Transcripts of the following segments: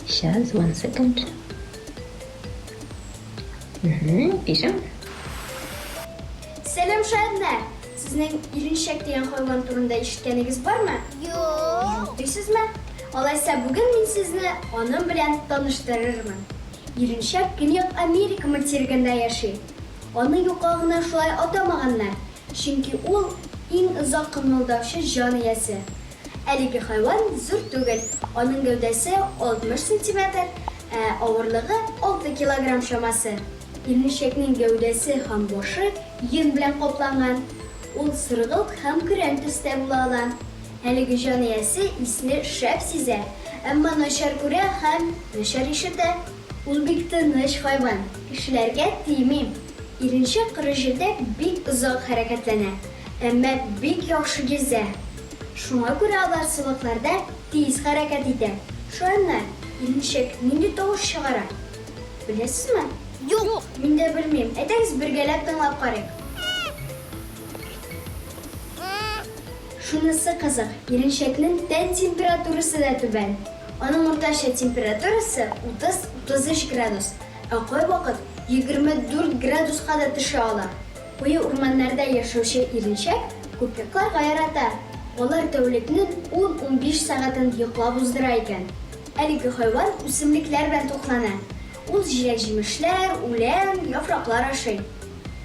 Сейчас, one second. Угу, пишем. Сәлам, шаяннар! Сезнең иренчәк дигән хайван турында ишеткәнегез бармы? Юк. Юк дисезме? Алайса бүген мин сезне аның белән таныштырырмын. Иренчәк Көньяк Америка материгында яши. Аны юкка гына шулай атамаганнар, чөнки ул иң озак кымылдаучы җан иясе. Әлеге хайван зур түгел, аның гәүдәсе 60 сантиметр, ә авырлыгы 6 килограмм чамасы. Иренчәкнең гәүдәсе һәм башы йон белән капланган. Ул соргылт һәм көрән төстә була ала. Әлеге җан иясе исне шәп сизә, әмма начар күрә һәм начар ишетә. Ул бик тыныч хайван, кешеләргә тими. Иренчәк коры җирдә бик озак хәрәкәтләнә, әмма бик яхшы йөзә. Шуңа күрә алар сулыкларда тиз хәрәкәт итә. Шаяннар, иренчәк нинди тавыш чыгара? Беләсезме? Юк! Мин дә белмим. Әйдәгез, бергәләп тыңлап карыйк. Шунысы кызык, иренчәкнең тән температурасы да түбән. Аның уртача температурасы 30-33 градус, ә кайвакыт 24 градуска да төшә ала. Куе урманнарда яшәүче иренчәк күп йокларга ярата. Алар тәүлекнең ун-унбиш сәгатен йоклап уздыра икән. Әлеге хайван үсемлекләр белән туклана. Ул җиләк-җимешләр, үлән, яфраклар ашый.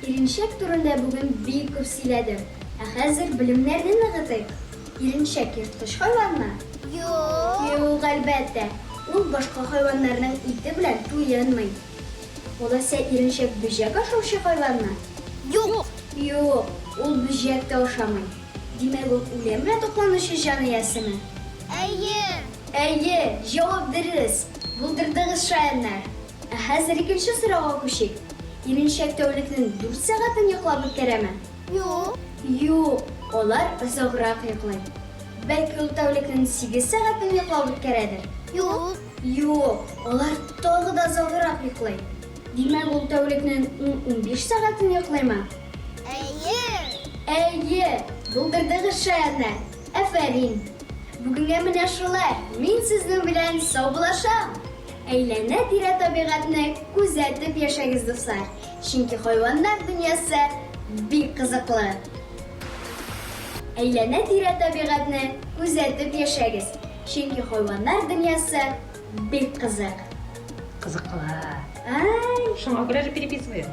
Иренчәк турында бүген бик күп сөйләдем. Ә хәзер белемнәрне ныгытыйк. Иренчәк ерткыч хайванмы? Юк. Юк, әлбәттә. Ул башка хайваннарның ите белән туенмый. Алайса иренчәк бөҗәк ашаучы хайванмы? Юк. Юк, ул бөҗәк тә ашамый. Димәк, ул үлән белән тукланучы җан иясеме? Әйе. Әйе, җавап дөрес. Булдырдыгыз, шаяннар. Ә хәзер икенче сорауга күчик. Иренчәк тәүлекнең дүрт сәгатен йоклап үткәрәме? Юк. Юк, алар озаграк йоклый. Бәлки ул тәүлекнең сигез сәгатен йоклап үткәрәдер? Юк. Юк, алар тагы да озаграк йоклый. Димәк, ул тәүлекнең ун-унбиш сәгатен йоклыймы? Әйе. Әйе, булдырдыгыз, шаяннар! Афәрин! Бүгенгә менә шулай, мин сезнең белән саубуллашам! Әйләнә-тирә табигатьне күзәтеп яшәгез, дуслар, чөнки хайваннар дөньясы бик кызыклы. Әйләнә-тирә табигатьне күзәтеп яшәгез, чөнки хайваннар дөньясы бик кызык. Кызыклы. Ай! Шуңа күрә же переписываю.